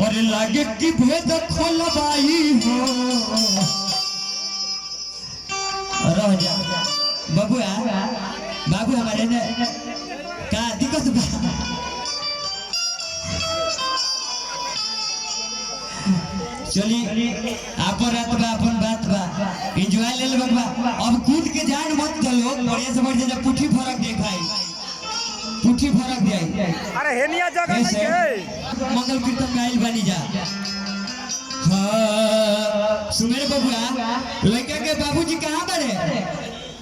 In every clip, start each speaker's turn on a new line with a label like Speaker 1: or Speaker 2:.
Speaker 1: और लागे कि भेद खोलबाई हो। रह जा बबुआ, बाबू हमारे ने का दिक्कत बा? चली आपन रात बा, अपन बात बा, एंजॉय ले ले बा। अब कूद के जान मत चलो, बढ़िया से बढ़िया जब पुठी फरक देखाई, पुठी फरक जाई।
Speaker 2: अरे हेनिया जगह नहीं
Speaker 1: ऐसे
Speaker 2: है।
Speaker 1: मंगल कीर्तन में आइल बानी जा। हाँ, सुमेर बबुआ, लड़का के बाबूजी कहाँ बारे?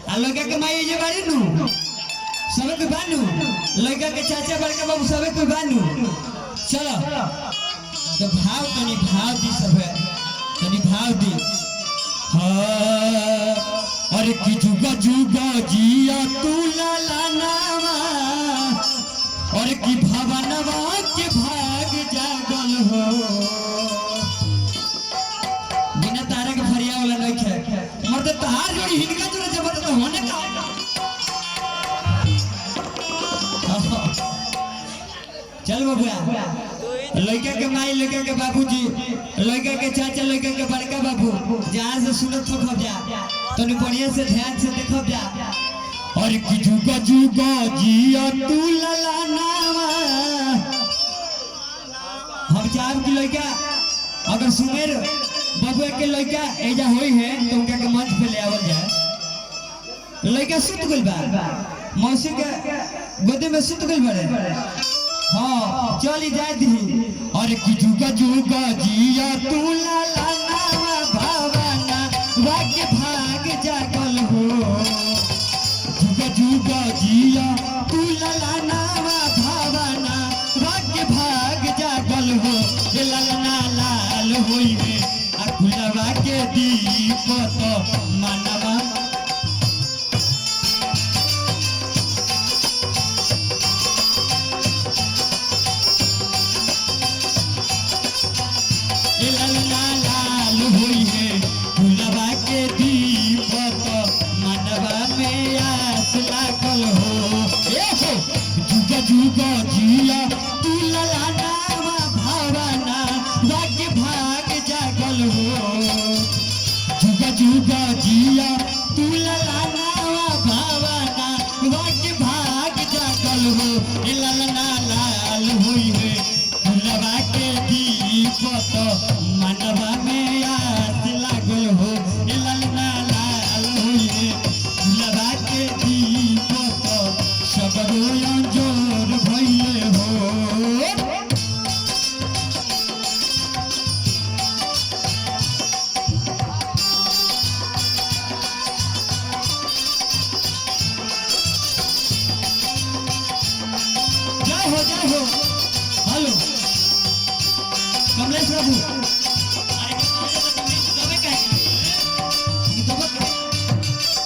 Speaker 1: आ लड़का के माई जे बारी नु, सबे कोई बानू, लड़का के चाचा बड़का बाबू सबे कोई बानू। चलो तो भाव तनी भाव दी, सब तनी भाव दी। हाँ, अरे कि जुगा जुगा जिया तू लाला नामा, और कि भवनवा के भाग जागल हो। बिना तारा के फरिया वाला नहीं खे मर्द, तहार जोड़ी हिनका जोड़े जबरदस्त होने का। चल बबुआ, लड़का के माई, लड़का के बाबूजी, लड़का के चाचा, लड़का के बड़का बाबू, जहाँ से सुनत हो जा, तनी बढ़िया से ध्यान से देखब जा। और कि जुगा जुगा जिया तू लला नामा। हम चाहब कि लड़का अगर सुमेर बबुआ के लड़का एजा होई है तो उनका के मंच पे ले आवल जाए। लड़का सुत गइल बा, मौसी के गोदी में सुत गइल बाड़े। हाँ चली जाए दी। और कि जुगा जुगा जिया तू लाला नामा भावना वाक्य भाग जागल हो। जुगा जुगा जिया तू लाला नामा भावना वाक्य भाग जागल हो। ये ललना लाल होई में आ गुलवा के दीप तो मनवा। ये ललना लाल होई है गुलवा के दीप तो मनवा में आस लागल हो। ए हो जुगा जुगा जिया तू लला नामा भावना भाग्य भाग जागल हो। जुगा जुगा जिया तू लला नामा भावना भाग्य भाग जागल हो। ए ललना लाल होई है गुलवा के दीप तो मनवा में आस लागल हो। ए ललना लाल होई है गुलवा के दीप तो सबरो अंजोर भइले हो। जय हो, जय हो। हेलो कमलेश बाबू, अरे